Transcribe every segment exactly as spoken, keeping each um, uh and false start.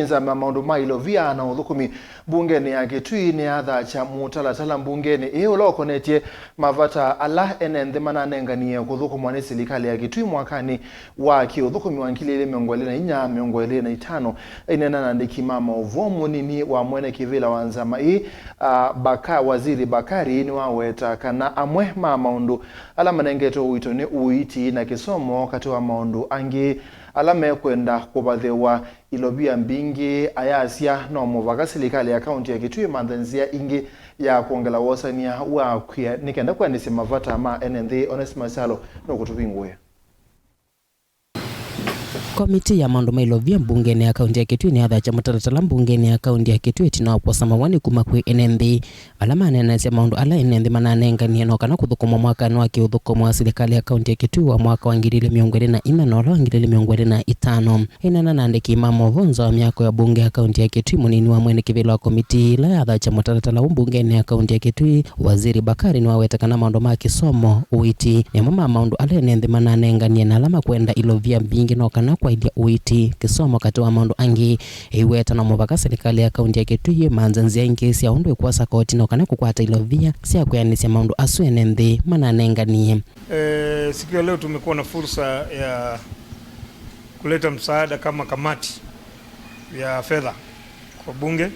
Nzama ya maũndũ ma ilovia na ũthũkũmi mbungenĩ ya Kitui nĩyathakya mũtalatala mbungenĩ ĩĩ ũla ũkonetye mavata ala ene nthĩ mananenganie kũthũkũmwa nĩ silikalĩ ya Kitui mwakanĩ wa kĩũthũkũmi wa ngili ilĩ mĩongo ĩlĩ na inya, mĩongo ĩlĩ na itano. Aineena na andĩki ma maũvoo, mũnini wa mwene kĩvĩla wa nzama ĩĩ, a, Baka-, Waziri Bakari nĩwaweta kana amwe ma maũndũ ala manengetwe ũito nĩ ũiiti na kĩsomo, katĩ wa maũndũ angĩ ala mekwenda kũvathĩwa. Ilovia mbingĩ, ayasya no mũvaka silikalĩ ya kaunti ya Kitui ĩmanthe nzĩa ingĩ ya kwongela wosania wa kwĩa nĩ kenda kwĩanĩsya mavata ma ene nthĩ. Onesmus Kyalo nũkũtũvingũĩa. Komitii ya maũndũ ma ilovia mbungenĩ ya kaunti ya Kitui nĩyathakya mũtalatala mbungenĩ ya kaunti ya Kitui ĩtina wa kwosa mawoni kuma kwĩ ene nthĩ vala maneenanĩsya maũndũ ala ene nthĩ mananenganie no kana kũthũkũmwa mwakanĩ wa kĩũthũkũmi wa silikalĩ ya kaunti ya Kitui wa mwaka wa ngili ilĩ mĩongo ĩlĩ na inya na ũla wa ngili ilĩ mĩongo ĩlĩ na itano. Aineena na andĩki ma maũvoo nza wa myako ya mbunge ya kaunti ya Kitui, mũnini wa mwene kĩvĩla wa komitii ĩla yathakya mũtalatala ũũ mbungenĩ ya kaunti ya Kitui, Waziri Bakari, nĩwaweta kana maũndũ ma kĩsomo, ũiiti, nĩ amwe ma maũndũ ala ene nthĩ mananenganie na ala makwenda ilovia mbingĩ no kana kwaĩlya ũiiti, kĩsomo, katĩ wa maũndũ angĩ. Aiweta no mũvaka silikalĩ ya kaunti ya Kitui ĩmanthe nzĩa ingĩ sya ũndũ ĩkwosa koti no kana kũkwata ilovia sya kwĩanĩsya maũndũ asu ene nthĩ mananenganie. Eh, siku ya leo tumekuwa na fursa ya kuleta msaada kama kamati ya fedha kwa bunge,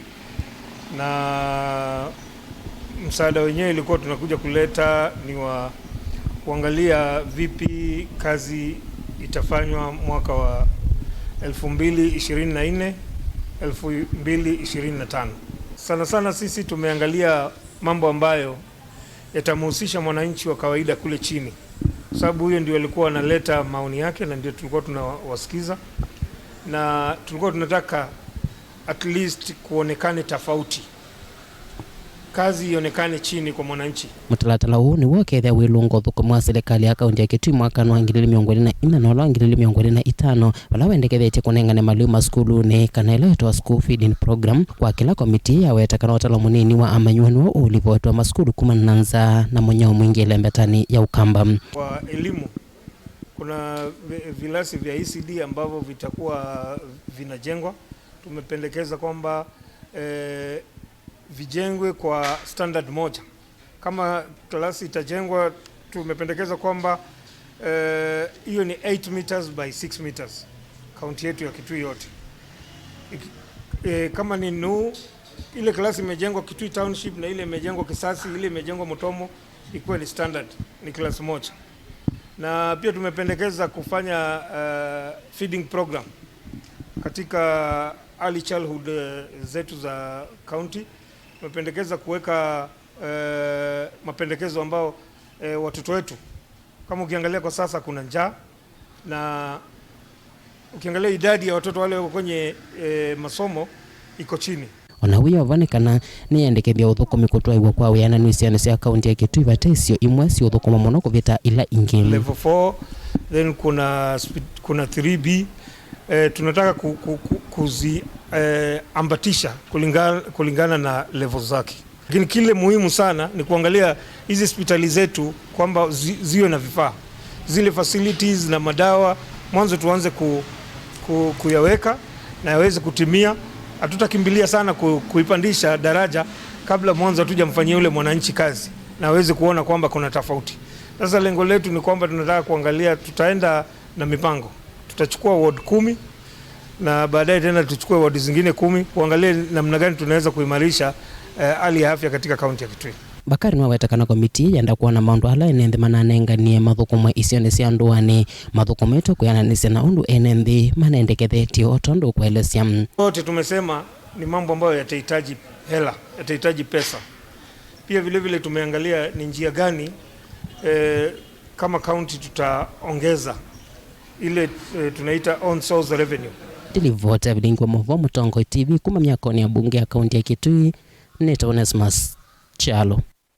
na msaada wenyewe ilikuwa tunakuja kuleta ni wa kuangalia vipi kazi itafanywa mwaka wa elfu mbili ishirini na nne, elfu mbili ishirini na tano. Sana sana sisi tumeangalia mambo ambayo yatamhusisha mwananchi wa kawaida kule chini, kwa sababu huyo ndio alikuwa analeta maoni yake na ndio tulikuwa tunawasikiza, na tulikuwa tunataka at least kuonekane tofauti, kazi ionekane chini kwa mwananchi. Mũtalatala ũũ nĩw'o ũkethĩa wĩlũnga ũthũkũmi wa silikalĩ ya kaunti ya Kitui mwakanĩ wa ngili ilĩ mĩongo ĩlĩ na inya na ũla wa ngili ilĩ mĩongo ĩlĩ na itano, vala wendekethetye kũnengane malĩu masukulunĩ, kana ĩla ĩtawa school feeding program, kwa kĩla komitii yaweta kana ũtalo mũnini wa amanyĩw'a nĩw'o ũũlivotwa masukulu kumana na nzaa na mũnyao mwingĩ ĩlembetanĩ ya Ũkamba. Kwa elimu, kuna vi-, vilasi vya E C D ambavyo vitakuwa vinajengwa. Tumependekeza kwamba, eh, vijengwe kwa standard moja. Kama kalasi itajengwa, tumependekeza kwamba, eh, hiyo ni eight meters by six meters, kaunti yetu ya Kitui yote. Iki-, eh, kama ni nuu, ile kalasi imejengwa Kitui Township na ile imejengwa Kisasi, ile imejengwa Mutomo, ikuwe ni standard, ni kalasi moja. Na pia tumependekeza kufanya, eh, feeding program katika early childhood, eh, zetu za county. Tumependekeza kuweka, eh, mapendekezo ambao, eh, watoto wetu, kama ukiangalia kwa sasa kuna njaa, na ukiangalia idadi ya watoto wale wako kwenye, eh, masomo iko chini. O na wĩova nĩ kana nĩyendekethya ũthũkũmi kũtwaĩwa kwa wĩananu isionĩ sya kaunti ya Kitui vate isio imwe siũthũkũma mũno kũvĩta ila ingĩ. Level four, then kuna spi-, kuna three B. Eh, tunataka ku-, ku-, ku-, kuzi-, eh, ambatisha kulinga-, kulingana na level zake. Lakini kile muhimu sana ni kuangalia hizi hospitali zetu kwamba zi-, ziwe na vifaa, zile facilities na madawa, mwanzo tuanze ku-, ku-, kuyaweka na yaweze kutimia. Hatutakimbilia sana ku-, kuipandisha daraja kabla mwanzo hatujamfanyia yule mwananchi kazi na aweze kuona kwamba kuna tofauti. Sasa lengo letu ni kwamba tunataka kuangalia, tutaenda na mipango. Tutachukua ward kumi na baadaye tena tuchukue ward zingine kumi, kuangalia namna gani tunaweza kuimarisha, eh, hali ya afya katika kaunti ya Kitui. Bakari nĩwaweta kana komitii yenda kwona maũndũ ala ene nthĩ mananenganie mathũkũmwe isionĩ sya ndũanĩ, mathũkũmĩtwe kwĩananĩsya na ũndũ ene nthĩ manendekethetye, o tondũ ũkũelesya. Yote tumesema ni mambo ambayo yatahitaji hela, yatahitaji pesa. Pia vile vile tumeangalia ni njia gani, eh, kama county tutaongeza ile, eh, tunaita own source revenue. Ndilivota vilingi wa maũvoo Mũtongoi T V kuma myakonĩ ya mbunge ya kaunti ya Kitui, nĩtawa Onesmus Kyalo.